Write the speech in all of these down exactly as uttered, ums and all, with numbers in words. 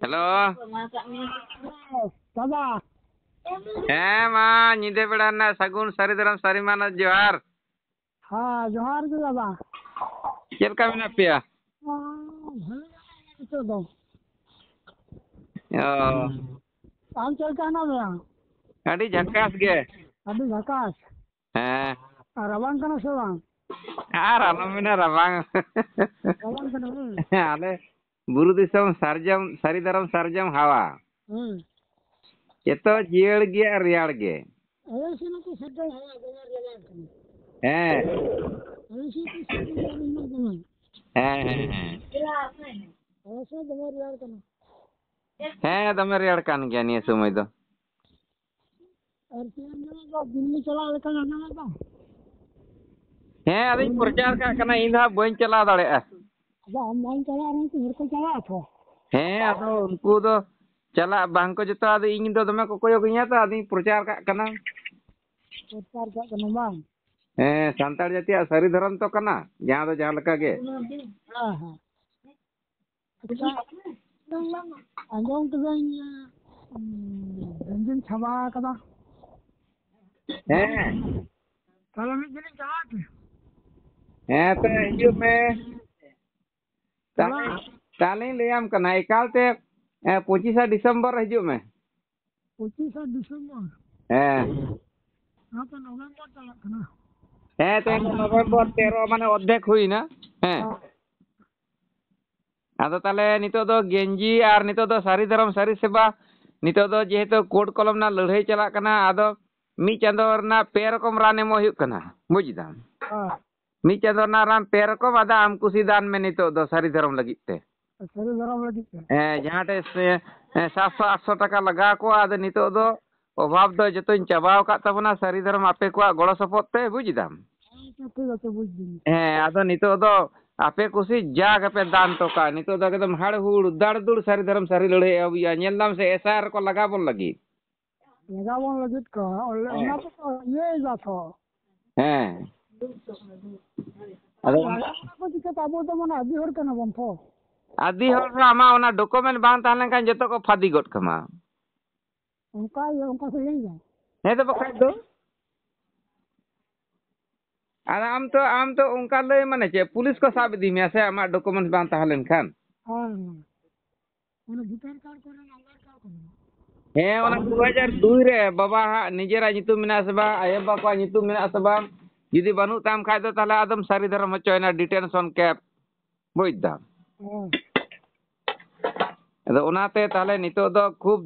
Hello. ᱫᱟᱫᱟ᱾ ᱦᱮᱸ, ᱢᱟ ᱧᱤᱫᱟᱹ ᱵᱮᱲᱟ ᱨᱮᱱᱟᱜ ᱥᱟᱹᱜᱩᱱ ᱥᱟᱹᱨᱤ ᱫᱟᱨᱟᱢ ᱥᱟᱹᱨᱤ ᱢᱟᱱᱚᱛ ᱡᱚᱦᱟᱨ᱾ ᱦᱮᱸ, ᱡᱚᱦᱟᱨ ᱜᱮ ᱫᱟᱫᱟ᱾ ᱪᱮᱫ ᱞᱮᱠᱟ ᱢᱮᱱᱟᱜ ᱯᱮᱭᱟ? ᱦᱮᱸ, ᱵᱷᱟᱹᱞᱤ ᱜᱮ ᱱᱤᱛᱚᱜ ᱫᱚ᱾ ᱚ᱾ ᱟᱢ ᱪᱮᱫ ᱞᱮᱠᱟ ᱦᱮᱱᱟᱜ ᱢᱮᱭᱟ? ᱟᱹᱰᱤ ᱡᱷᱟᱠᱟᱥ ᱜᱮ᱾ ᱟᱹᱰᱤ ᱡᱷᱟᱠᱟᱥ᱾ ᱦᱮᱸ᱾ ᱟᱨ ᱨᱟᱵᱟᱝ ᱠᱟᱱᱟ ᱥᱮ ᱵᱟᱝ? ᱟᱨ ᱟᱞᱚᱢ ᱢᱮᱱᱟ ᱨᱟᱵᱟᱝ᱾ ᱨᱟᱵᱟᱝ ᱠᱟᱱᱟ, ᱦᱩᱸ᱾ ᱟᱞᱮ ᱵᱩᱨᱩ ᱫᱤᱥᱚᱢ ᱥᱟᱨᱡᱚᱢ, ᱥᱟᱹᱨᱤ ᱫᱟᱨᱟᱢ ᱥᱟᱨᱡᱚᱢ ᱦᱟᱣᱟ᱾ ᱦᱩᱸ᱾ ᱮᱛᱚ ᱡᱤᱭᱟᱹᱲ ᱜᱮ ᱟᱨ ᱨᱮᱭᱟᱲ ᱜᱮ᱾ ᱟᱞᱮ ᱥᱮᱱ ᱦᱚᱸᱛᱚ ᱥᱟᱨᱡᱚᱢ ᱦᱟᱣᱟ ᱫᱚᱢᱮ ᱨᱮᱭᱟᱲ ᱠᱟᱱᱟ᱾ ᱦᱮᱸ᱾ ᱟᱞᱮ ᱥᱮᱱ ᱦᱚᱸᱛᱚ ᱥᱟᱨᱡᱚᱢ ᱦᱟᱣᱟ ᱫᱚᱢᱮ᱾ ᱦᱮᱸ, ᱦᱮᱸ, ᱦᱮᱸ᱾ ᱟᱞᱮ ᱥᱮᱱ ᱫᱚᱢᱮ ᱨᱮᱭᱟᱲ ᱠᱟᱱᱟ᱾ ᱦᱮᱸ, ᱫᱚᱢᱮ ᱨᱮᱭᱟᱲ ᱠᱟᱱ ᱜᱮᱭᱟ ᱱᱤᱭᱟᱹ ᱥᱚᱢᱚᱭ ᱫᱚ᱾ ᱟᱨ ᱪᱮᱫ ᱮᱢ ᱢᱮᱱᱮᱫ ᱫᱚ, ᱫᱤᱞᱞᱤ ᱪᱟᱞᱟᱜ ᱞᱮᱠᱟᱧ ᱟᱸᱡᱚᱢᱮᱫ ᱫᱚ? ᱦᱮᱸ, ᱟᱫᱚᱧ ᱯᱨᱚᱪᱟᱨ ᱠᱟᱜ ᱠᱟᱱᱟ, ᱤᱧ ᱫᱚ ᱦᱟᱸᱜ ᱵᱟᱹᱧ ᱪᱟᱞᱟᱣ ᱫᱟᱲᱮᱭᱟᱜᱼᱟ᱾ ᱟᱫᱚ ᱟᱢ ᱵᱟᱢ ᱪᱟᱞᱟᱜ ᱨᱮᱦᱚᱸ ᱠᱤ ᱦᱚᱲ ᱠᱚ ᱪᱟᱞᱟᱜᱼᱟ ᱛᱚ? ᱦᱮᱸ, ᱟᱫᱚ ᱩᱱᱠᱩ ᱫᱚ ᱪᱟᱞᱟᱜ ᱵᱟᱝ ᱠᱚ ᱡᱚᱛᱚ, ᱟᱫᱚ ᱤᱧ ᱫᱚ ᱫᱚᱢᱮ ᱠᱚ ᱠᱚᱭᱚᱜᱤᱧᱟ ᱛᱚ, ᱟᱫᱚᱧ ᱯᱨᱚᱪᱟᱨ ᱠᱟᱜ ᱠᱟᱱᱟ᱾ ᱯᱨᱚᱪᱟᱨ ᱠᱟᱜ ᱠᱟᱱᱟ ᱵᱟᱝ? ᱦᱮᱸ, ᱥᱟᱱᱛᱟᱲ ᱡᱟᱹᱛᱤᱭᱟᱜ ᱥᱟᱹᱨᱤ ᱫᱷᱚᱨᱚᱢ ᱛᱚ ᱠᱟᱱᱟ, ᱡᱟᱦᱟᱸ ᱫᱚ ᱡᱟᱦᱟᱸ ᱞᱮᱠᱟ ᱜᱮ᱾ ᱦᱮᱸ, ᱦᱮᱸ᱾ ᱟᱪᱪᱷᱟ, ᱟᱸᱡᱚᱢ ᱠᱤᱫᱟᱹᱧ, ᱩᱸ, ᱵᱮᱧᱡᱤᱱ ᱪᱷᱟᱵᱟ ᱟᱠᱟᱫᱟ᱾ ᱦᱮᱸ᱾ ᱛᱟᱦᱞᱮ ᱢᱤᱫ ᱫᱤᱱᱤᱧ ᱪᱟᱞᱟᱜᱼᱟ ᱠᱤ? ᱦᱮᱸ, ᱛᱚ ᱦᱤᱡᱩᱜ ᱢᱮ᱾ ᱛᱟᱦᱞᱮ, ᱪᱟᱞᱟᱜ᱾ ᱛᱟᱦᱞᱮᱧ ᱞᱟᱹᱭᱟᱢ ᱠᱟᱱᱟ, ᱮᱠᱟᱞᱛᱮ, ᱮ, ᱯᱚᱸᱪᱤᱥᱟ ᱰᱤᱥᱮᱢᱵᱚᱨ ᱨᱮ ᱦᱤᱡᱩᱜ ᱢᱮ᱾ ᱯᱚᱸᱪᱤᱥᱟ ᱰᱤᱥᱮᱢᱵᱚᱨ? ᱦᱮᱸ᱾ ᱱᱚᱣᱟ ᱛᱚ ᱱᱚᱵᱷᱮᱢᱵᱚᱨ ᱪᱟᱞᱟᱜ ᱠᱟᱱᱟ᱾ ᱦᱮᱸ, ᱛᱮᱦᱮᱧ ᱫᱚ ᱱᱚᱵᱷᱮᱢᱵᱚᱨ ᱛᱮᱨᱚ, ᱢᱟᱱᱮ ᱚᱨᱫᱷᱮᱠ ᱦᱩᱭᱱᱟ᱾ ᱦᱮᱸ᱾ ᱦᱮᱸ᱾ ᱟᱫᱚ ᱛᱟᱦᱞᱮ ᱱᱤᱛᱚᱜ ᱫᱚ ᱜᱮᱧᱡᱤ ᱟᱨ ᱱᱤᱛᱚᱜ ᱫᱚ ᱥᱟᱹᱨᱤ ᱫᱷᱚᱨᱚᱢ ᱥᱟᱹᱨᱤ ᱥᱮᱵᱟ, ᱱᱤᱛᱚᱜ ᱫᱚ ᱡᱮᱦᱮᱛᱩ ᱠᱳᱰ ᱠᱚᱞᱚᱢ ᱨᱮᱱᱟᱜ ᱞᱟᱹᱲᱦᱟᱹᱭ ᱪᱟᱞᱟᱜ ᱠᱟᱱᱟ, ᱟᱫᱚ ᱢᱤᱫ ᱪᱟᱸᱫᱚ ᱨᱮᱱᱟᱜ ᱯᱮ ᱨᱚᱠᱚᱢ ᱨᱟᱱ ᱮᱢᱚᱜ ᱦᱩᱭᱩᱜ ᱠᱟᱱᱟ, ᱵᱩᱡᱽ ᱫᱟᱢ? ᱦᱮᱸ᱾ ᱢᱤᱫ ᱪᱟᱸᱫᱚ ᱨᱮᱱᱟᱜ ᱨᱟᱱ ᱯᱮ ᱨᱚᱠᱚᱢ, ᱟᱫᱚ ᱟᱢ ᱠᱩᱥᱤ ᱫᱟᱱ ᱢᱮ ᱱᱤᱛᱚᱜ ᱫᱚ ᱥᱟᱹᱨᱤ ᱫᱷᱚᱨᱚᱢ ᱞᱟᱹᱜᱤᱫ ᱛᱮ᱾ ᱥᱟᱹᱨᱤ ᱫᱷᱚᱨᱚᱢ ᱞᱟᱹᱜᱤᱫ ᱛᱮ? ᱦᱮᱸ, ᱡᱟᱦᱟᱸ ᱴᱷᱮᱡ ᱥᱮ, ᱦᱮᱸ, ᱥᱟᱛᱥᱚ ᱟᱴᱥᱚ ᱴᱟᱠᱟ ᱞᱟᱜᱟᱣ ᱠᱚᱣᱟ, ᱟᱫᱚ ᱱᱤᱛᱚᱜ ᱫᱚ ᱚᱵᱷᱟᱵᱽ ᱫᱚ ᱡᱚᱛᱚᱧ ᱪᱟᱵᱟᱣ ᱟᱠᱟᱫ ᱛᱟᱵᱚᱱᱟ ᱥᱟᱹᱨᱤ ᱫᱷᱚᱨᱚᱢ ᱟᱯᱮ ᱠᱚᱣᱟᱜ ᱜᱚᱲᱚ ᱥᱚᱯᱚᱦᱚᱫ ᱛᱮ, ᱵᱩᱡᱽ ᱫᱟᱢ? ᱟᱪᱪᱷᱟ, ᱴᱷᱤᱠ ᱟᱪᱷᱮ, ᱵᱩᱡᱽ ᱫᱟᱹᱧ᱾ ᱦᱮᱸ, ᱟᱫᱚ ᱱᱤᱛᱚᱜ ᱫᱚ ᱟᱯᱮ ᱠᱩᱥᱤ ᱡᱟ ᱜᱮᱯᱮ ᱫᱟᱱ ᱴᱚᱠᱟ, ᱱᱤᱛᱚᱜ ᱫᱚ ᱮᱠᱫᱚᱢ ᱦᱟᱲ ᱦᱩᱲ, ᱫᱟᱲ ᱫᱩᱲ ᱥᱟᱹᱨᱤ ᱫᱷᱚᱨᱚᱢ ᱥᱟᱹᱨᱤ ᱞᱟᱹᱲᱦᱟᱹᱭ ᱮᱦᱚᱵ ᱦᱩᱭᱩᱜᱼᱟ᱾ ᱧᱮᱞ ᱫᱟᱢ ᱥᱮ, ᱮᱥ ᱟᱭ ᱟᱨ ᱠᱚ ᱞᱟᱜᱟᱣ ᱵᱚᱱ ᱞᱟᱹᱜᱤᱫ᱾ ᱞᱟᱜᱟᱣ ᱵᱚᱱ ᱞᱟᱹᱜᱤᱫ ᱠᱚ, ᱚᱱᱮ ᱦᱮᱸ᱾ ᱚᱱᱟ ᱛᱮᱠᱚ ᱤᱭᱟᱹᱭᱮᱫᱟ ᱛᱚ᱾ ᱦᱮᱸ᱾ ᱟᱫᱚ ᱞᱟᱜᱟᱣ ᱵᱚᱱᱟ ᱠᱚ ᱪᱤᱠᱟᱹᱛᱮ? ᱟᱵᱚ ᱫᱚ ᱢᱟᱱᱮ ᱟᱹᱫᱤ ᱦᱚᱲ ᱠᱟᱱᱟ ᱵᱚᱱ ᱛᱚ᱾ ᱟᱹᱫᱤ ᱦᱚᱲ ᱦᱚᱸ ᱟᱢᱟᱜ ᱚᱱᱟ ᱰᱚᱠᱩᱢᱮᱱᱴ ᱵᱟᱝ ᱛᱟᱦᱮᱸ ᱞᱮᱱᱠᱷᱟᱱ ᱡᱚᱛᱚ ᱠᱚ ᱯᱷᱟᱹᱫᱤ ᱜᱚᱫ ᱠᱟᱢᱟ᱾ ᱚᱱᱠᱟ ᱜᱮ, ᱚᱱᱠᱟ ᱠᱚ ᱞᱟᱹᱭ ᱜᱮᱭᱟ᱾ ᱦᱮᱸ ᱛᱚ, ᱵᱟᱠᱷᱟᱡ ᱫᱚ᱾ ᱟᱨ ᱟᱢ ᱛᱚ, ᱟᱢ ᱛᱚ ᱚᱱᱠᱟ ᱞᱟᱹᱭ ᱢᱟᱱᱮ ᱪᱮᱫ, ᱯᱩᱞᱤᱥ ᱠᱚ ᱥᱟᱵ ᱤᱫᱤ ᱢᱮᱭᱟ ᱥᱮ ᱟᱢᱟᱜ ᱰᱚᱠᱩᱢᱮᱱᱴ ᱵᱟᱝ ᱛᱟᱦᱮᱸ ᱞᱮᱱᱠᱷᱟᱱ? ᱦᱳᱭ, ᱦᱳᱭ᱾ ᱚᱱᱟ ᱵᱷᱳᱴᱟᱨ ᱠᱟᱨᱰ ᱠᱚᱨᱮ, ᱟᱫᱷᱟᱨ ᱠᱟᱨᱰ ᱠᱚᱨᱮ᱾ ᱦᱮᱸ, ᱚᱱᱟ ᱫᱩ ᱦᱟᱡᱟᱨ ᱫᱩᱭ ᱨᱮ ᱵᱟᱵᱟ ᱦᱟᱜ ᱱᱤᱡᱮᱨᱟᱜ ᱧᱩᱛᱩᱢ ᱢᱮᱱᱟᱜᱼᱟ ᱥᱮ ᱵᱟᱝ, ᱟᱭᱳ ᱵᱟᱵᱟ ᱠᱚᱣᱟᱜ ᱧᱩᱛᱩᱢ ᱢᱮᱱᱟᱜᱼᱟ ᱥᱮ ᱵᱟᱝ, ᱡᱩᱫᱤ ᱵᱟᱹᱱᱩᱜ ᱛᱟᱢ ᱠᱷᱟᱡ ᱫᱚ ᱛᱟᱦᱞᱮ ᱟᱫᱚᱢ ᱥᱟᱹᱨᱤ ᱫᱷᱚᱨᱚᱢ ᱦᱚᱪᱚᱭᱮᱱᱟ, ᱰᱤᱴᱮᱱᱥᱚᱱ ᱠᱮᱢᱯ, ᱵᱩᱡ ᱫᱟᱢ᱾ ᱦᱮᱸ᱾ ᱟᱫᱚ ᱚᱱᱟᱛᱮ ᱛᱟᱦᱞᱮ ᱱᱤᱛᱚᱜ ᱫᱚ ᱠᱷᱩᱵ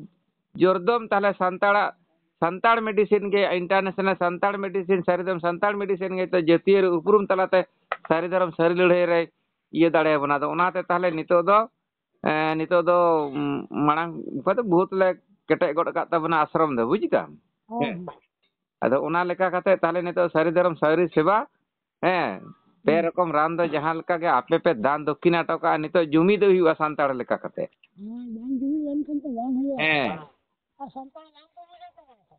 ᱡᱳᱨᱫᱚᱢ ᱛᱟᱦᱞᱮ ᱥᱟᱱᱛᱟᱲᱟᱜ, ᱥᱟᱱᱛᱟᱲ ᱢᱮᱰᱤᱥᱤᱱ ᱜᱮ, ᱤᱱᱴᱟᱨᱱᱮᱥᱱᱟᱞ ᱥᱟᱱᱛᱟᱲ ᱢᱮᱰᱤᱥᱤᱱ, ᱥᱟᱹᱨᱤᱫᱚᱢ ᱥᱟᱱᱛᱟᱲ ᱢᱮᱰᱤᱥᱤᱱ ᱜᱮ ᱛᱚ ᱡᱟᱹᱛᱤᱭᱟᱹᱨᱤ ᱩᱯᱨᱩᱢ ᱛᱟᱞᱟᱛᱮ ᱥᱟᱹᱨᱤ ᱫᱷᱚᱨᱚᱢ ᱥᱟᱹᱨᱤ ᱞᱟᱹᱲᱦᱟᱹᱭ ᱨᱮ ᱤᱭᱟᱹ ᱫᱟᱲᱮᱭᱟᱵᱚᱱᱟ᱾ ᱟᱫᱚ ᱚᱱᱟᱛᱮ ᱛᱟᱦᱞᱮ ᱱᱤᱛᱚᱜ ᱫᱚ, ᱮᱸ, ᱱᱤᱛᱚᱜ ᱫᱚ, ᱩᱸ, ᱢᱟᱲᱟᱝ ᱠᱷᱚᱱ ᱫᱚ ᱵᱚᱦᱩᱛ ᱞᱮ ᱠᱮᱴᱮᱡ ᱜᱚᱫ ᱟᱠᱟᱫ ᱛᱟᱵᱚᱱᱟ ᱟᱥᱨᱚᱢ ᱫᱚ, ᱵᱩᱡ ᱫᱟᱢ? ᱦᱮᱸ᱾ ᱦᱮᱸ᱾ ᱟᱫᱚ ᱚᱱᱟ ᱞᱮᱠᱟ ᱠᱟᱛᱮ ᱛᱟᱦᱞᱮ ᱱᱤᱛᱚᱜ ᱥᱟᱹᱨᱤ ᱫᱷᱚᱨᱚᱢ ᱥᱟᱹᱨᱤ ᱥᱮᱵᱟ, ᱦᱮᱸ, ᱯᱮ ᱦᱩᱸ᱾ ᱨᱚᱠᱚᱢ ᱨᱟᱱ ᱫᱚ ᱡᱟᱦᱟᱸ ᱞᱮᱠᱟ ᱜᱮ ᱟᱯᱮ ᱯᱮ ᱫᱟᱱ ᱫᱚᱠᱠᱷᱤᱱᱟ ᱦᱚᱴᱚ ᱠᱟᱜᱼᱟ, ᱱᱤᱛᱚᱜ ᱡᱩᱢᱤᱫᱚᱜ ᱦᱩᱭᱩᱜᱼᱟ ᱥᱟᱱᱛᱟᱲ ᱞᱮᱠᱟ ᱠᱟᱛᱮ᱾ ᱦᱮᱸ, ᱵᱟᱝ ᱡᱩᱢᱤᱫ ᱞᱮᱱᱠᱷᱟᱱ ᱛᱚ ᱵᱟᱝ ᱦᱩᱭᱩᱜᱼᱟ᱾ ᱦᱮᱸ᱾ ᱟᱨ ᱥᱟᱱᱛᱟᱲ ᱵᱟᱝ ᱠᱚ ᱵᱩᱡᱷᱟᱹᱣ ᱛᱟᱵᱚᱱᱟ ᱛᱚ᱾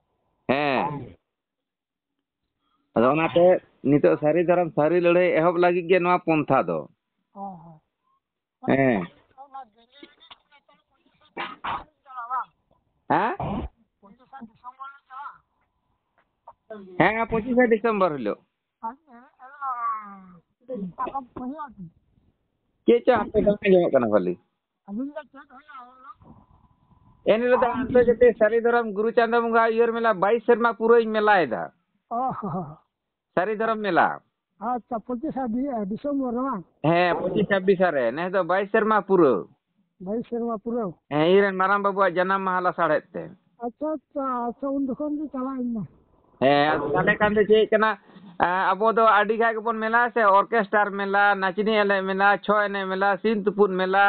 ᱦᱮᱸ᱾ ᱟᱫᱚ ᱚᱱᱟᱛᱮ ᱱᱤᱛᱚᱜ ᱥᱟᱹᱨᱤ ᱫᱷᱚᱨᱚᱢ ᱥᱟᱹᱨᱤ ᱞᱟᱹᱲᱦᱟᱹᱭ ᱮᱦᱚᱵ ᱞᱟᱹᱜᱤᱫ ᱜᱮ ᱱᱚᱣᱟ ᱯᱚᱱᱛᱷᱟ ᱫᱚ᱾ ᱦᱮᱸ, ᱦᱮᱸ᱾ ᱦᱮᱸ? ᱦᱮᱸ, ᱯᱚᱸᱪᱤᱥᱮ ᱰᱤᱥᱮᱢᱵᱚᱨ ᱦᱤᱞᱳᱜ᱾ ᱪᱮᱫ ᱪᱚ ᱦᱟᱯᱮ ᱵᱟᱝ ᱟᱸᱡᱚᱢᱚᱜ ᱠᱟᱱᱟ ᱵᱷᱟᱞᱤ᱾ ᱮᱱ ᱦᱤᱞᱳᱜ ᱫᱚ ᱟᱱᱛᱚᱨᱡᱟᱛᱤᱠ ᱥᱟᱹᱨᱤ ᱫᱷᱚᱨᱚᱢ ᱜᱩᱨᱩ ᱪᱟᱸᱫᱚ ᱵᱚᱸᱜᱟ ᱩᱭᱦᱟᱹᱨ ᱢᱮᱞᱟ ᱵᱟᱭᱤᱥ ᱥᱮᱨᱢᱟ ᱯᱩᱨᱟᱹᱧ ᱢᱮᱞᱟᱭᱮᱫᱟ᱾ ᱚ ᱦᱚ᱾ ᱥᱟᱹᱨᱤ ᱫᱷᱚᱨᱚᱢ ᱢᱮᱞᱟ᱾ ᱟᱪᱪᱷᱟ, ᱯᱚᱸᱪᱤᱥᱟ ᱰᱤ-, ᱰᱤᱥᱮᱢᱵᱚᱨ ᱨᱮ ᱵᱟᱝ? ᱦᱮᱸ, ᱯᱚᱸᱪᱤᱥ ᱪᱷᱟᱵᱵᱤᱥ ᱨᱮ᱾ ᱱᱮᱥ ᱫᱚ ᱵᱟᱭᱤᱥ ᱥᱮᱨᱢᱟ ᱯᱩᱨᱟᱹᱣ᱾ ᱵᱟᱭᱤᱥ ᱥᱮᱨᱢᱟ ᱯᱩᱨᱟᱹᱣ᱾ ᱦᱮᱸ, ᱤᱧ ᱨᱮᱱ ᱢᱟᱨᱟᱝ ᱵᱟᱹᱵᱩᱣᱟᱜ ᱡᱟᱱᱟᱢ ᱢᱟᱦᱟ ᱞᱟᱥᱟᱲᱦᱮᱫ ᱛᱮ᱾ ᱟᱪᱪᱷᱟ, ᱟᱪᱪᱷᱟ, ᱟᱪᱪᱷᱟ, ᱩᱱ ᱡᱚᱠᱷᱚᱱ ᱜᱮ ᱪᱟᱞᱟᱜ ᱤᱧ ᱢᱟ᱾ ᱦᱮᱸ, ᱟᱫᱚ ᱛᱟᱦᱞᱮ ᱠᱷᱟᱱ ᱫᱚ ᱪᱮᱫ ᱠᱟᱱᱟ, ᱮᱸ, ᱟᱵᱚ ᱫᱚ ᱟᱹᱰᱤ ᱜᱟᱱ ᱜᱮᱵᱚᱱ ᱢᱮᱞᱟ ᱥᱮ, ᱚᱨᱠᱮᱥᱴᱟᱨ ᱢᱮᱞᱟ, ᱱᱟᱪᱱᱤ ᱮᱱᱮᱡ ᱢᱮᱞᱟ, ᱪᱷᱚ ᱮᱱᱮᱡ ᱢᱮᱞᱟ, ᱥᱤᱢ ᱛᱩᱯᱩᱫ ᱢᱮᱞᱟ,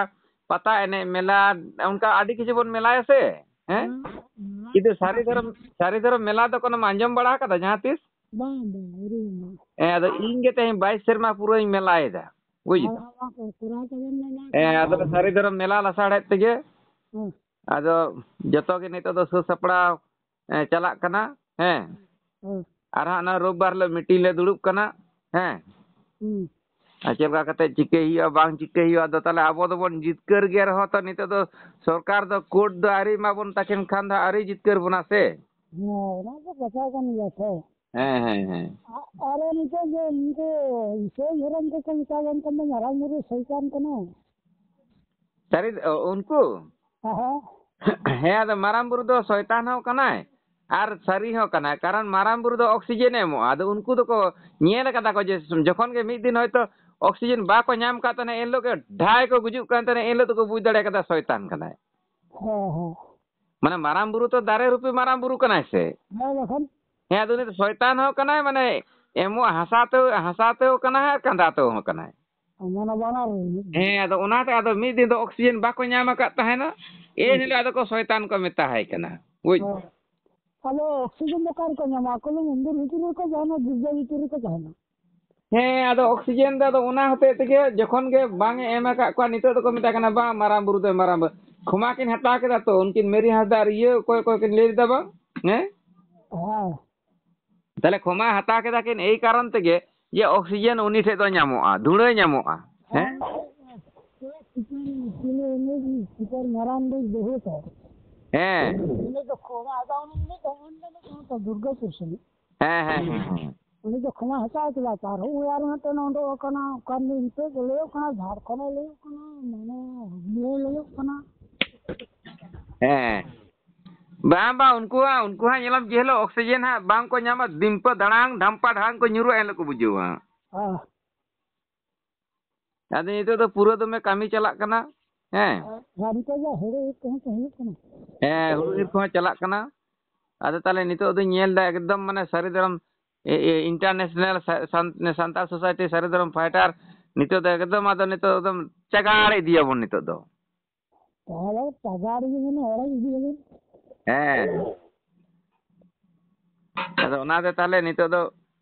ᱯᱟᱛᱟ ᱮᱱᱮᱡ ᱢᱮᱞᱟ, ᱚᱱᱠᱟ ᱟᱹᱰᱤ ᱠᱤᱪᱷᱩ ᱵᱚᱱ ᱢᱮᱞᱟᱭᱟ ᱥᱮ, ᱦᱮᱸ? ᱦᱮᱸ, ᱢᱮᱞᱟ ᱠᱤᱱᱛᱩ ᱠᱚ ᱥᱟᱹᱨᱤ ᱢᱮᱱᱟᱜ ᱫᱷᱚᱨᱚᱢ, ᱜᱮᱭᱟ᱾ ᱥᱟᱹᱨᱤ ᱫᱷᱚᱨᱚᱢ ᱢᱮᱞᱟ ᱫᱚ ᱠᱳᱱᱳᱢ ᱟᱸᱡᱚᱢ ᱵᱟᱲᱟ ᱟᱠᱟᱫᱟ ᱡᱟᱦᱟᱸ ᱛᱤᱥ? ᱵᱟᱝ, ᱵᱟᱝ, ᱟᱹᱣᱨᱤ ᱦᱩᱭᱩᱜᱼᱟ᱾ ᱦᱮᱸ, ᱟᱫᱚ ᱤᱧ ᱜᱮ ᱛᱮᱦᱮᱧ ᱵᱟᱭᱤᱥ ᱥᱮᱨᱢᱟ ᱯᱩᱨᱟᱹᱧ ᱢᱮᱞᱟᱭᱮᱫᱟ, ᱵᱩᱡ ᱫᱟᱢ? ᱦᱳᱭ, ᱦᱳᱭ, ᱠᱚᱨᱟᱣ ᱛᱟᱵᱚᱱ ᱢᱮ ᱱᱚᱣᱟ ᱦᱮᱸ, ᱠᱚ᱾ ᱟᱫᱚ ᱥᱟᱹᱨᱤ ᱫᱷᱚᱨᱚᱢ ᱢᱮᱞᱟ ᱞᱟᱥᱟᱲᱦᱮᱫ ᱛᱮᱜᱮ᱾ ᱦᱮᱸ᱾ ᱟᱫᱚ ᱡᱚᱛᱚ ᱜᱮ ᱱᱤᱛᱚᱜ ᱫᱚ ᱥᱟᱹᱛ ᱥᱟᱯᱲᱟᱣ, ᱮᱸ, ᱪᱟᱞᱟᱜ ᱠᱟᱱᱟ᱾ ᱦᱮᱸ᱾ ᱦᱮᱸ᱾ ᱟᱨ ᱦᱟᱸᱜ ᱚᱱᱟ ᱨᱳᱵᱵᱟᱨ ᱦᱤᱞᱳᱜ ᱢᱤᱴᱤᱝ ᱞᱮ ᱫᱩᱲᱩᱵ ᱠᱟᱱᱟ᱾ ᱦᱮᱸ᱾ ᱦᱩᱸ᱾ ᱟᱨ ᱪᱮᱫ ᱞᱮᱠᱟ ᱠᱟᱛᱮ ᱪᱤᱠᱟᱹᱭ ᱦᱩᱭᱩᱜᱼᱟ, ᱵᱟᱝ ᱪᱤᱠᱟᱹᱭ ᱦᱩᱭᱩᱜᱼᱟ, ᱟᱫᱚ ᱛᱟᱦᱚᱞᱮ ᱟᱵᱚ ᱫᱚᱵᱚᱱ ᱡᱤᱛᱠᱟᱹᱨ ᱜᱮ ᱨᱮᱦᱚᱸ ᱛᱚ, ᱱᱤᱛᱚᱜ ᱫᱚ ᱥᱚᱨᱠᱟᱨ ᱫᱚ ᱠᱳᱰ ᱫᱚ ᱟᱹᱣᱨᱤ ᱮᱢᱟ ᱵᱚᱱ ᱛᱟᱹᱠᱤᱱ ᱠᱷᱟᱱ ᱫᱚ ᱟᱹᱣᱨᱤ ᱡᱤᱛᱠᱟᱹᱨ ᱵᱚᱱᱟ ᱥᱮ᱾ ᱦᱮᱸ, ᱚᱱᱟ ᱫᱚ ᱠᱟᱛᱷᱟ ᱠᱟᱱ ᱜᱮᱭᱟ ᱥᱮ᱾ ᱦᱮᱸ, ᱦᱮᱸ, ᱦᱮᱸ᱾ ᱟ-, ᱟᱨ ᱱᱤᱛᱚᱜ ᱡᱮ ᱩᱱᱠᱩ ᱤᱥᱟᱹᱭ ᱫᱷᱚᱨᱚᱢ ᱠᱚᱠᱚ ᱢᱮᱛᱟ ᱵᱚᱱ ᱠᱟᱱ ᱫᱚ ᱢᱟᱨᱟᱝ ᱵᱩᱨᱩ ᱥᱚᱭᱛᱟᱱ ᱠᱟᱱᱟᱭ᱾ ᱥᱟᱹᱨᱤ, ᱚ, ᱩᱱᱠᱩ? ᱦᱮᱸ᱾ ᱦᱮᱸ, ᱟᱫᱚ ᱢᱟᱨᱟᱝ ᱵᱩᱨᱩ ᱫᱚ ᱥᱚᱭᱛᱟᱱ ᱦᱚᱸ ᱠᱟᱱᱟᱭ ᱟᱨ ᱥᱟᱹᱨᱤ ᱦᱚᱸ ᱠᱟᱱᱟᱭ, ᱠᱟᱨᱚᱱ ᱢᱟᱨᱟᱝ ᱵᱩᱨᱩ ᱫᱚ ᱚᱠᱥᱤᱡᱮᱱ ᱮ ᱮᱢᱚᱜᱼᱟ᱾ ᱟᱫᱚ ᱩᱱᱠᱩ ᱫᱚᱠᱚ ᱧᱮᱞ ᱠᱟᱫᱟ ᱠᱚ ᱡᱮ ᱡᱚᱠᱷᱚᱱ ᱜᱮ ᱢᱤᱫ ᱫᱤᱱ ᱦᱚᱭᱛᱳ ᱚᱠᱥᱤᱡᱮᱱ ᱵᱟᱠᱚ ᱧᱟᱢ ᱠᱟᱫ ᱛᱟᱦᱮᱱᱟ, ᱮᱱ ᱦᱤᱞᱳᱜ ᱜᱮ ᱰᱷᱟᱭ ᱠᱚ ᱜᱩᱡᱩᱜ ᱠᱟᱱ ᱛᱟᱦᱮᱱᱟ, ᱮᱱ ᱦᱤᱞᱳᱜ ᱫᱚᱠᱚ ᱵᱩᱡᱽ ᱫᱟᱲᱮ ᱠᱟᱫᱟ ᱥᱚᱭᱛᱟᱱ ᱠᱟᱱᱟᱭ᱾ ᱦᱮᱸ, ᱦᱮᱸ᱾ ᱢᱟᱱᱮ ᱢᱟᱨᱟᱝ ᱵᱩᱨᱩ ᱛᱚ ᱫᱟᱨᱮ ᱨᱩᱯᱤ ᱢᱟᱨᱟᱝ ᱵᱩᱨᱩ ᱠᱟᱱᱟᱭ ᱥᱮ᱾ ᱦᱮᱸ, ᱵᱟᱠᱷᱟᱱ᱾ ᱦᱮᱸ, ᱟᱫᱚ ᱩᱱᱤ ᱫᱚ ᱥᱚᱭᱛᱟᱱ ᱦᱚᱸ ᱠᱟᱱᱟᱭ, ᱢᱟᱱᱮ ᱮᱢᱚᱜ ᱦᱟᱥᱟ ᱛᱮ, ᱦᱟᱥᱟ ᱛᱮᱦᱚᱸ ᱠᱟᱱᱟᱭ ᱟᱨ ᱠᱟᱸᱫᱟ ᱛᱮᱦᱚᱸ ᱠᱟᱱᱟᱭ᱾ ᱢᱟᱱᱮ ᱵᱟᱱᱟᱨ ᱢᱤᱫ ᱜᱮ᱾ ᱦᱮᱸ, ᱟᱫᱚ ᱚᱱᱟᱛᱮ ᱟᱫᱚ ᱢᱤᱫ ᱫᱤᱱ ᱫᱚ ᱚᱠᱥᱤᱡᱮᱱ ᱵᱟᱠᱚ ᱧᱟᱢ ᱟᱠᱟᱫ ᱛᱟᱦᱮᱱᱟ, ᱮᱱ ᱦᱤᱞᱳᱜ ᱟᱫᱚ ᱠᱚ ᱥᱚᱭᱛᱟᱱ ᱠᱚ ᱢᱮᱛᱟᱦᱟᱭ ᱠᱟᱱᱟ, ᱵᱩᱡᱽ? ᱦᱮᱸ᱾ ᱟᱫᱚ ᱚᱠᱥᱤᱡᱮᱱ ᱫᱚ ᱚᱠᱟ ᱨᱮᱠᱚ ᱧᱟᱢᱟ? ᱟᱠᱚ ᱫᱚ ᱩᱱᱫᱩᱨ ᱵᱷᱤᱛᱤᱨ ᱨᱮᱠᱚ ᱛᱟᱦᱮᱱᱟ, ᱜᱤᱨᱡᱟᱹ ᱵᱷᱤᱛᱤᱨ ᱨᱮᱠᱚ ᱛᱟᱦᱮᱱᱟ᱾ ᱦᱮᱸ, ᱟᱫᱚ ᱚᱠᱥᱤᱡᱮᱱ ᱫᱚ ᱟᱫᱚ ᱚᱱᱟ ᱦᱚᱛᱮᱡ ᱛᱮᱜᱮ ᱡᱚᱠᱷᱚᱱ ᱜᱮ ᱵᱟᱝ ᱮ ᱮᱢ ᱟᱠᱟᱫ ᱠᱚᱣᱟ, ᱱᱤᱛᱚᱜ ᱫᱚᱠᱚ ᱢᱮᱛᱟᱭ ᱠᱟᱱᱟ, "ᱵᱟᱝ, ᱢᱟᱨᱟᱝ ᱵᱩᱨᱩ ᱫᱚᱭ ᱢᱟᱨᱟᱝ ᱵᱩᱨᱩ᱾" ᱠᱷᱚᱢᱟ ᱠᱤᱱ ᱦᱟᱛᱟᱣ ᱠᱮᱫᱟ ᱛᱚ, ᱩᱱᱠᱤᱱ ᱢᱮᱨᱤ ᱦᱟᱸᱥᱫᱟ ᱟᱨ ᱤᱭᱟᱹ ᱚᱠᱚᱭ ᱚᱠᱚᱭ ᱠᱤᱱ ᱞᱟᱹᱭ ᱞᱮᱫᱟ ᱵᱟᱝ? ᱦᱮᱸ? ᱦᱮᱸ᱾ ᱛᱟᱦᱞᱮ ᱠᱷᱚᱢᱟ ᱦᱟᱛᱟᱣ ᱠᱮᱫᱟ ᱠᱤᱱ ᱮᱭ ᱠᱟᱨᱚᱱ ᱛᱮᱜᱮ ᱡᱮ ᱚᱠᱥᱤᱡᱮᱱ ᱩᱱᱤ ᱴᱷᱮᱡ ᱫᱚ ᱧᱟᱢᱚᱜᱼᱟ, ᱫᱷᱩᱲᱟᱹ ᱧᱟᱢᱚᱜᱼᱟ᱾ ᱦᱮᱸ? ᱦᱮᱸ᱾ ᱥᱩᱯᱟᱨ ᱢᱟᱨᱟᱝ ᱫᱚ ᱵᱟᱹᱦᱩ ᱛᱟᱭ᱾ ᱦᱮᱸ᱾ ᱩᱱᱤ ᱫᱚ ᱠᱷᱚᱢᱟ ᱦᱟᱛᱟᱣ, ᱩᱱᱤ ᱫᱚ ᱚᱸᱰᱮ ᱫᱚ ᱫᱩᱨᱜᱟᱹᱯᱩᱨ ᱥᱮᱱᱤᱡ᱾ ᱦᱮᱸ, ᱦᱮᱸ, ᱦᱮᱸ, ᱦᱮᱸ᱾ ᱩᱱᱤ ᱫᱚ ᱠᱷᱚᱢᱟ ᱦᱟᱛᱟᱣ ᱠᱮᱫᱟ ᱛᱚ, ᱟᱨᱦᱚᱸ ᱩᱱᱤ ᱟᱨ ᱢᱤᱫᱴᱮᱱ ᱩᱰᱩᱠ ᱟᱠᱟᱱᱟ, ᱚᱠᱟ ᱨᱤᱱᱤᱡ ᱱᱤᱛᱚᱜ ᱫᱚ ᱞᱟᱹᱭᱚᱜ ᱠᱟᱱᱟ, ᱡᱷᱟᱲᱠᱷᱚᱸᱰ ᱮ ᱞᱟᱹᱭᱚᱜ ᱠᱟᱱᱟ, ᱢᱟᱱᱮ ᱦᱩᱜᱽᱞᱤ ᱦᱚᱸ ᱞᱟᱹᱭᱚᱜ ᱠᱟᱱᱟ᱾ ᱦᱮᱸ᱾ ᱵᱟᱝ, ᱵᱟᱝ, ᱩᱱᱠᱩ ᱦᱟᱸᱜ, ᱩᱱᱠᱩ ᱦᱟᱸᱜ ᱧᱮᱞᱟᱢ ᱡᱮ ᱦᱤᱞᱳᱜ ᱚᱠᱥᱤᱡᱮᱱ ᱦᱟᱸᱜ ᱵᱟᱝ ᱠᱚ ᱧᱟᱢᱟ, ᱰᱤᱢᱯᱟᱹ ᱫᱟᱲᱟᱝ, ᱰᱷᱟᱢᱯᱟ ᱰᱷᱟᱲᱟᱝ ᱠᱚ ᱧᱩᱨᱩᱜᱼᱟ, ᱮᱱ ᱦᱤᱞᱳᱜ ᱠᱚ ᱵᱩᱡᱷᱟᱹᱣᱟ᱾ ᱦᱮᱸ᱾ ᱟᱫᱚ ᱱᱤᱛᱚᱜ ᱫᱚ ᱯᱩᱨᱟᱹ ᱫᱚᱢᱮ ᱠᱟᱹᱢᱤ ᱪᱟᱞᱟᱜ ᱠᱟᱱᱟ᱾ ᱦᱮᱸ᱾ ᱟᱨ ᱱᱤᱛᱚᱜ ᱫᱚ ᱦᱩᱲᱩ ᱤᱨ ᱠᱚᱦᱚᱸ ᱠᱚ ᱦᱩᱭᱩᱜ ᱠᱟᱱᱟ᱾ ᱦᱮᱸ, ᱦᱩᱲᱩ ᱤᱨ ᱠᱚᱦᱚᱸ ᱪᱟᱞᱟᱜ ᱠᱟᱱᱟ᱾ ᱟᱫᱚ ᱛᱟᱦᱞᱮ ᱱᱤᱛᱚᱜ ᱫᱚᱧ ᱧᱮᱞ ᱮᱫᱟ ᱮᱠᱫᱚᱢ ᱢᱟᱱᱮ ᱥᱟᱹᱨᱤ ᱫᱷᱚᱨᱚᱢ, ᱮ, ᱮ, ᱤᱱᱴᱟᱨᱱᱮᱥᱱᱟᱞ ᱥᱟ-, ᱥᱟᱱ-, ᱥᱟᱱᱛᱟᱲ ᱥᱳᱥᱟᱭᱴᱤ ᱥᱟᱹᱨᱤ ᱫᱷᱚᱨᱚᱢ ᱯᱷᱟᱭᱴᱟᱨ ᱱᱤᱛᱚᱜ ᱫᱚ ᱮᱠᱫᱚᱢ, ᱟᱫᱚ ᱱᱤᱛᱚᱜ ᱮᱠᱫᱚᱢ ᱪᱟᱜᱟᱲ ᱤᱫᱤᱭᱟᱵᱚᱱ ᱱᱤᱛᱚᱜ ᱫᱚ᱾ ᱛᱟᱦᱞᱮ ᱪᱟᱜᱟᱲ ᱜᱮ ᱢᱟᱱᱮ ᱚᱲᱟᱜ ᱤᱫᱤᱭᱟᱵᱚᱱ᱾ ᱦᱮᱸ᱾ ᱟᱫᱚ ᱚᱱᱟᱛᱮ ᱛᱟᱦᱞᱮ ᱱᱤᱛᱚᱜ ᱫᱚ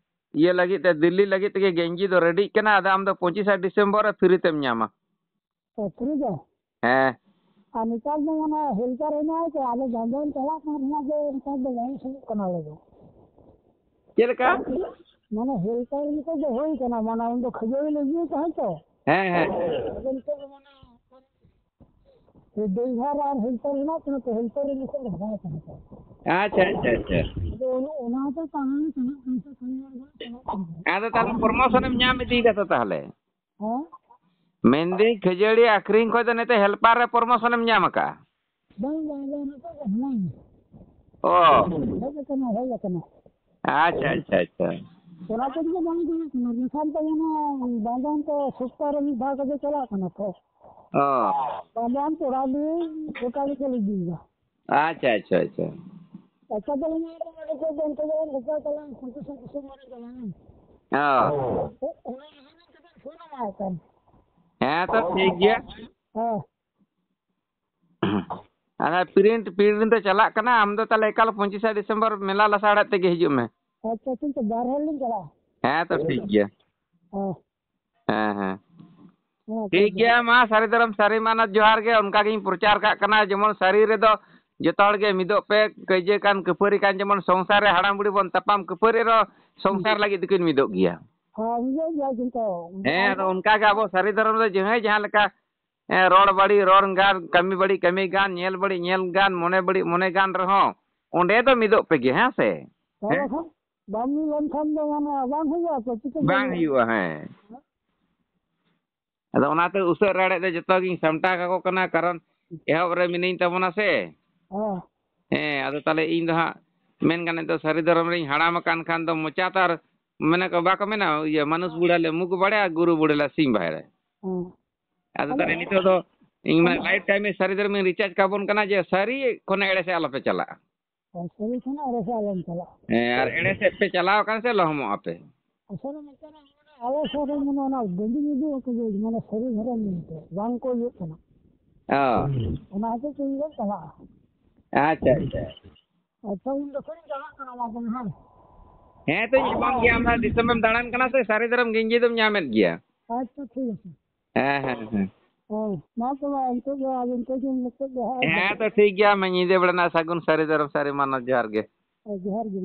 ᱤᱭᱟᱹ ᱞᱟᱹᱜᱤᱫ ᱛᱮ, ᱫᱤᱞᱞᱤ ᱞᱟᱹᱜᱤᱫ ᱛᱮᱜᱮ ᱜᱮᱧᱡᱤ ᱫᱚ ᱨᱮᱰᱤᱜ ᱠᱟᱱᱟ᱾ ᱟᱫᱚ ᱟᱢ ᱫᱚ ᱯᱚᱸᱪᱤᱥᱟ ᱰᱤᱥᱮᱢᱵᱚᱨ ᱨᱮ ᱯᱷᱨᱤ ᱛᱮᱢ ᱧᱟᱢᱟ᱾ ᱚ, ᱯᱷᱨᱤ ᱜᱮ? ᱦᱮᱸ᱾ ᱟᱨ ᱱᱮᱛᱟᱨ ᱫᱚ ᱚᱱᱟ ᱦᱮᱞᱯᱟᱨ ᱦᱮᱱᱟᱭᱟ ᱥᱮ, ᱟᱞᱮ ᱡᱟᱸᱡᱚᱢ ᱪᱟᱞᱟᱜ ᱠᱟᱱ ᱨᱮᱱᱟᱜ ᱜᱮ ᱱᱮᱛᱟᱨ ᱫᱚ ᱵᱟᱝ ᱥᱩᱨᱩᱜ ᱠᱟᱱᱟ ᱟᱞᱮ ᱫᱚ᱾ ᱪᱮᱫ ᱞᱮᱠᱟ? ᱢᱟᱱᱮ ᱦᱮᱞᱯᱟᱨ ᱞᱮᱠᱟ ᱜᱮ ᱦᱩᱭ ᱠᱟᱱᱟ, ᱢᱟᱱᱮ ᱩᱱᱫᱚ ᱠᱷᱟᱹᱡᱟᱹᱲᱤ ᱞᱮ ᱤᱫᱤᱭᱮᱫ ᱛᱟᱦᱮᱸᱫ ᱛᱚ᱾ ᱦᱮᱸ, ᱦᱮᱸ᱾ ᱟᱫᱚ ᱱᱤᱛᱚᱜ ᱫᱚ ᱢᱟᱱᱮ ᱰᱨᱟᱭᱵᱷᱟᱨ ᱟᱨ ᱦᱮᱞᱯᱟᱨ ᱢᱮᱱᱟᱜ ᱠᱤᱱᱟ ᱛᱚ, ᱦᱮᱞᱯᱟᱨ ᱨᱤᱱ ᱫᱚᱠᱚ ᱵᱷᱟᱜᱟᱣ ᱠᱟᱱᱟ ᱠᱚ᱾ ᱟᱪᱪᱷᱟ, ᱟᱪᱪᱷᱟ, ᱟᱪᱪᱷᱟ᱾ ᱟᱫᱚ ᱚᱱᱟ, ᱚᱱᱟ ᱫᱚ ᱛᱟᱦᱮᱸ ᱪᱟᱞᱟᱜ ᱠᱟᱱ ᱛᱟᱦᱮᱸᱫ, ᱥᱚᱱᱤᱵᱟᱨ ᱫᱚ ᱪᱟᱞᱟᱜ ᱠᱟᱱ ᱛᱟᱦᱮᱸᱫ᱾ ᱟᱫᱚ ᱛᱟᱦᱚᱞᱮ ᱯᱨᱚᱢᱳᱥᱚᱱᱮᱢ ᱧᱟᱢ ᱤᱫᱤ ᱠᱟᱫᱟ ᱛᱟᱦᱚᱞᱮ? ᱦᱮᱸ? ᱢᱮᱱᱫᱟᱹᱧ ᱠᱷᱟᱹᱡᱟᱹᱲᱤ ᱟᱹᱠᱷᱨᱤᱧ ᱠᱷᱚᱡ ᱫᱚ ᱱᱤᱛᱚᱜ ᱦᱮᱞᱯᱟᱨ ᱨᱮ ᱯᱨᱚᱢᱳᱥᱚᱱᱮᱢ ᱧᱟᱢ ᱟᱠᱟᱫᱼᱟ? ᱵᱟᱝ, ᱵᱟᱝ, ᱵᱟᱝ, ᱱᱤᱛᱚᱜ ᱫᱚ ᱦᱮᱱᱟᱹᱧ᱾ ᱚ᱾ ᱦᱮᱡ ᱟᱠᱟᱱᱟ, ᱦᱮᱡ ᱟᱠᱟᱱᱟ᱾ ᱟᱪᱪᱷᱟ, ᱟᱪᱪᱷᱟ, ᱟᱪᱪᱷᱟ᱾ ᱚᱱᱟ ᱛᱮᱜᱮ ᱵᱟᱝ ᱦᱩᱭᱩᱜ ᱠᱟᱱᱟ, ᱵᱟᱝᱠᱷᱟᱱ ᱫᱚ ᱚᱱᱟ ᱵᱟᱸᱫᱷᱟᱱ ᱛᱚ ᱥᱚᱯᱛᱟᱦᱚ ᱨᱮ ᱢᱤᱫ ᱫᱷᱟᱣ ᱠᱟᱛᱮ ᱪᱟᱞᱟᱜ ᱠᱟᱱᱟ ᱛᱚ᱾ ᱚ᱾ ᱵᱟᱸᱫᱷᱟᱱ ᱛᱚᱲᱟ ᱫᱤᱱ ᱜᱚᱴᱟ ᱜᱮ ᱪᱟᱞᱟᱜ ᱜᱮᱭᱟ᱾ ᱟᱪᱪᱷᱟ, ᱟᱪᱪᱷᱟ, ᱟᱪᱪᱷᱟ᱾ ᱟᱪᱪᱷᱟ, ᱛᱟᱦᱚᱞᱮ ᱢᱟ ᱟᱫᱚ ᱱᱤᱛᱚᱜ ᱫᱚ ᱚᱱᱛᱮ ᱜᱮᱵᱚᱱ ᱜᱚᱴᱟ ᱪᱟᱞᱟᱜᱼᱟ, ᱯᱚᱸᱪᱤᱥᱮ ᱰᱤᱥᱮᱢᱵᱚᱨ ᱨᱮ ᱪᱟᱞᱟᱜᱼᱟ᱾ ᱚ᱾ ᱚ-, ᱚᱱᱟ ᱞᱟᱦᱟ ᱨᱮ ᱠᱟᱹᱴᱤᱡ ᱯᱷᱳᱱ ᱟᱢᱟᱭ ᱠᱟᱱ᱾ ᱦᱮᱸ, ᱛᱚ ᱴᱷᱤᱠ ᱜᱮᱭᱟ᱾ ᱦᱮᱸ᱾ ᱟᱨ ᱯᱨᱤᱱᱴ, ᱯᱨᱤᱱᱴ ᱫᱚ ᱪᱟᱞᱟᱜ ᱠᱟᱱᱟ, ᱟᱢ ᱫᱚ ᱛᱟᱦᱚᱞᱮ ᱮᱠᱟᱞ ᱯᱚᱸᱪᱤᱥᱟ ᱰᱤᱥᱮᱢᱵᱚᱨ ᱢᱮᱞᱟ ᱞᱟᱥᱟᱲᱦᱮᱫ ᱛᱮᱜᱮ ᱦᱤᱡᱩᱜ ᱢᱮ᱾ ᱟᱪᱪᱷᱟ, ᱴᱷᱤᱠ ᱜᱮᱭᱟ, ᱵᱟᱨ ᱦᱚᱲ ᱞᱤᱧ ᱪᱟᱞᱟᱜᱼᱟ᱾ ᱦᱮᱸ, ᱛᱚ ᱴᱷᱤᱠ ᱜᱮᱭᱟ᱾ ᱦᱮᱸ᱾ ᱦᱮᱸ, ᱦᱮᱸ᱾ ᱦᱮᱸ, ᱴᱷᱤᱠ ᱜᱮᱭᱟ, ᱢᱟ ᱥᱟᱹᱨᱤ ᱫᱷᱚᱨᱚᱢ ᱥᱟᱹᱨᱤ ᱢᱟᱱᱚᱛ ᱡᱚᱦᱟᱨ ᱜᱮ, ᱚᱱᱠᱟ ᱜᱤᱧ ᱯᱨᱚᱪᱟᱨ ᱠᱟᱜ ᱠᱟᱱᱟ, ᱡᱮᱢᱚᱱ ᱥᱟᱹᱨᱤ ᱨᱮᱫᱚ ᱡᱚᱛᱚ ᱦᱚᱲ ᱜᱮ ᱢᱤᱫᱚᱜ ᱯᱮ, ᱠᱟᱹᱭᱡᱟᱹ ᱠᱟᱱ, ᱠᱟᱹᱯᱟᱹᱨᱤ ᱠᱟᱱ, ᱡᱮᱢᱚᱱ ᱥᱚᱝᱥᱟᱨ ᱨᱮ ᱦᱟᱲᱟᱢ ᱵᱩᱲᱦᱤ ᱵᱚᱱ ᱛᱟᱯᱟᱢ ᱠᱟᱹᱯᱟᱹᱨᱤ ᱨᱮᱦᱚᱸ ᱥᱚᱝᱥᱟᱨ ᱞᱟᱹᱜᱤᱫ ᱫᱚᱠᱤᱱ ᱢᱤᱫᱚᱜ ᱜᱮᱭᱟ᱾ ᱦᱮᱸ, ᱢᱤᱫᱚᱜ ᱜᱮᱭᱟ ᱠᱤᱱ ᱛᱚ᱾ ᱦᱮᱸ, ᱟᱫᱚ ᱚᱱᱠᱟ ᱜᱮ ᱟᱵᱚ ᱥᱟᱹᱨᱤ ᱫᱷᱚᱨᱚᱢ ᱨᱮ ᱡᱟᱦᱟᱸᱭ ᱡᱟᱦᱟᱸ ᱞᱮᱠᱟ ᱦᱮᱸ, ᱨᱚᱲ ᱵᱟᱹᱲᱤᱡ ᱨᱚᱲ ᱜᱟᱱ, ᱠᱟᱹᱢᱤ ᱵᱟᱹᱲᱤᱡ ᱠᱟᱹᱢᱤ ᱜᱟᱱ, ᱧᱮᱞ ᱵᱟᱹᱲᱤᱡ ᱧᱮᱞ ᱜᱟᱱ, ᱢᱚᱱᱮ ᱵᱟᱹᱲᱤᱡ ᱢᱚᱱᱮ ᱜᱟᱱ ᱨᱮᱦᱚᱸ ᱚᱸᱰᱮ ᱫᱚ ᱢᱤᱫᱚᱜ ᱯᱮᱜᱮ, ᱦᱮᱸ ᱥᱮ? ᱛᱟᱦᱚᱞᱮ ᱦᱮᱸ? ᱠᱷᱟᱱ ᱵᱟᱢ ᱢᱤᱫ ᱞᱮᱱᱠᱷᱟᱱ ᱫᱚ ᱢᱟᱱᱮ ᱵᱟᱝ ᱦᱩᱭᱩᱜᱼᱟ ᱛᱚ, ᱪᱤᱠᱟᱹ ᱵᱟᱝ ᱦᱩᱭᱩᱜᱼᱟ? ᱦᱩᱭᱩᱜᱼᱟ, ᱦᱮᱸ᱾ ᱟᱫᱚ ᱚᱱᱟᱛᱮ ᱩᱥᱟᱹᱫ ᱨᱟᱲᱮᱫ ᱫᱚ ᱡᱚᱛᱚ ᱜᱤᱧ ᱥᱟᱢᱴᱟᱣ ᱠᱟᱠᱚ ᱠᱟᱱᱟ, ᱠᱟᱨᱚᱱ ᱮᱦᱚᱵ ᱨᱮ ᱢᱤᱱᱟᱹᱧ ᱛᱟᱵᱚᱱᱟ ᱥᱮ᱾ ᱦᱮᱸ᱾ ᱦᱮᱸ, ᱟᱫᱚ ᱛᱟᱦᱚᱞᱮ ᱤᱧ ᱫᱚ ᱦᱟᱸᱜ ᱢᱮᱱ ᱜᱟᱱᱚᱜ ᱫᱚ ᱥᱟᱹᱨᱤ ᱫᱷᱚᱨᱚᱢ ᱨᱤᱧ ᱦᱟᱲᱟᱢ ᱟᱠᱟᱱ ᱠᱷᱟᱱ ᱫᱚ ᱢᱚᱪᱟ ᱛᱚ ᱟᱨ, ᱢᱮᱱᱟ ᱠᱚ, ᱵᱟᱠᱚ ᱢᱮᱱᱟ, ᱤᱭᱟᱹ, ᱢᱟᱱᱩᱥ ᱵᱩᱲᱦᱟ ᱞᱮ ᱢᱩᱠ ᱵᱟᱲᱮ ᱟᱨ ᱜᱩᱨᱩ ᱵᱩᱲᱦᱟ ᱞᱮ ᱥᱤᱝ ᱵᱟᱦᱮᱲᱮ᱾ ᱦᱮᱸ᱾ ᱟᱫᱚ ᱛᱟᱦᱚᱞᱮ ᱱᱤᱛᱚᱜ ᱫᱚ ᱤᱧ ᱢᱟ ᱟᱫᱚ ᱞᱟᱭᱤᱯᱷ ᱴᱟᱭᱤᱢ ᱥᱟᱹᱨᱤ ᱫᱷᱚᱨᱚᱢ ᱤᱧ ᱨᱤᱪᱟᱨᱡᱽ ᱠᱟᱵᱚᱱ ᱠᱟᱱᱟ ᱡᱮ ᱥᱟᱹᱨᱤ ᱠᱷᱚᱱ ᱮᱲᱮ ᱥᱮᱫ ᱟᱞᱚᱯᱮ ᱪᱟᱞᱟᱜᱼᱟ᱾ ᱦᱳᱭ, ᱥᱟᱹᱨᱤ ᱠᱷᱚᱱ ᱮᱲᱮ ᱥᱮᱫ ᱟᱞᱚᱢ ᱪᱟᱞᱟᱜᱼᱟ᱾ ᱦᱮᱸ, ᱟᱨ ᱮᱲᱮ ᱥᱮᱫ ᱯᱮ ᱪᱟᱞᱟᱣ ᱟᱠᱟᱱ ᱥᱮ ᱞᱚᱦᱚᱢᱚᱜ ᱟᱯᱮ᱾ ᱟᱥᱚᱞ ᱨᱮ ᱢᱤᱫᱴᱟᱝ ᱢᱟᱱᱮ ᱟᱞᱮ ᱥᱮᱫ ᱨᱮ ᱢᱟᱱᱮ ᱚᱱᱟ ᱰᱟᱹᱰᱤ ᱢᱩᱰᱩ ᱠᱚ ᱡᱮ ᱢᱟᱱᱮ ᱥᱟᱹᱨᱤ ᱫᱷᱚᱨᱚᱢ ᱢᱮᱱᱛᱮ ᱵᱟᱝ ᱠᱚ ᱤᱭᱟᱹᱜ ᱠᱟᱱᱟ᱾ ᱚ᱾ ᱚᱱᱟ ᱦᱚᱛᱮᱡ ᱛᱮ ᱤᱧ ᱫᱚᱧ ᱪᱟᱞᱟᱜᱼᱟ᱾ ᱟᱪᱪᱷᱟ, ᱟᱪᱪᱷᱟ᱾ ᱟᱪᱪᱷᱟ, ᱩᱱ ᱡᱚᱠᱷᱚᱱᱤᱧ ᱪᱟᱞᱟᱜ ᱠᱟᱱᱟ ᱚᱱᱟ ᱠᱚ ᱦᱟᱸᱜ᱾ ᱦᱮᱸ ᱛᱚᱧ ᱮᱢᱟᱢ ᱜᱮᱭᱟ, ᱟᱢ ᱫᱚ ᱫᱤᱥᱚᱢᱮᱢ ᱫᱟᱬᱟᱱ ᱠᱟᱱᱟ ᱥᱮ, ᱥᱟᱹᱨᱤ ᱫᱷᱚᱨᱚᱢ ᱜᱮᱧᱡᱤ ᱫᱚᱢ ᱧᱟᱢᱮᱫ ᱜᱮᱭᱟ᱾ ᱟᱪᱪᱷᱟ, ᱴᱷᱤᱠ ᱟᱪᱷᱮ᱾ ᱦᱮᱸ, ᱦᱮᱸ, ᱦᱮᱸ᱾ ᱦᱮᱸ, ᱢᱟ ᱛᱚᱵᱮ ᱱᱤᱛᱚᱜ ᱫᱚ ᱟᱫᱚ ᱱᱤᱛᱚᱜ ᱫᱚ ᱱᱤᱛᱚᱜ ᱫᱚ ᱦᱟᱸᱜ ᱦᱮᱸ ᱛᱚ ᱴᱷᱤᱠ ᱜᱮᱭᱟ, ᱢᱟ ᱧᱤᱫᱟᱹ ᱵᱮᱲᱟ ᱨᱮᱱᱟᱜ ᱥᱟᱹᱜᱩᱱ ᱥᱟᱹᱨᱤ ᱫᱷᱚᱨᱚᱢ ᱥᱟᱹᱨᱤ ᱢᱟᱱᱚᱛ, ᱡᱚᱦᱟᱨ ᱜᱮ᱾ ᱦᱮᱸ, ᱡᱚᱦᱟᱨ ᱜᱮ᱾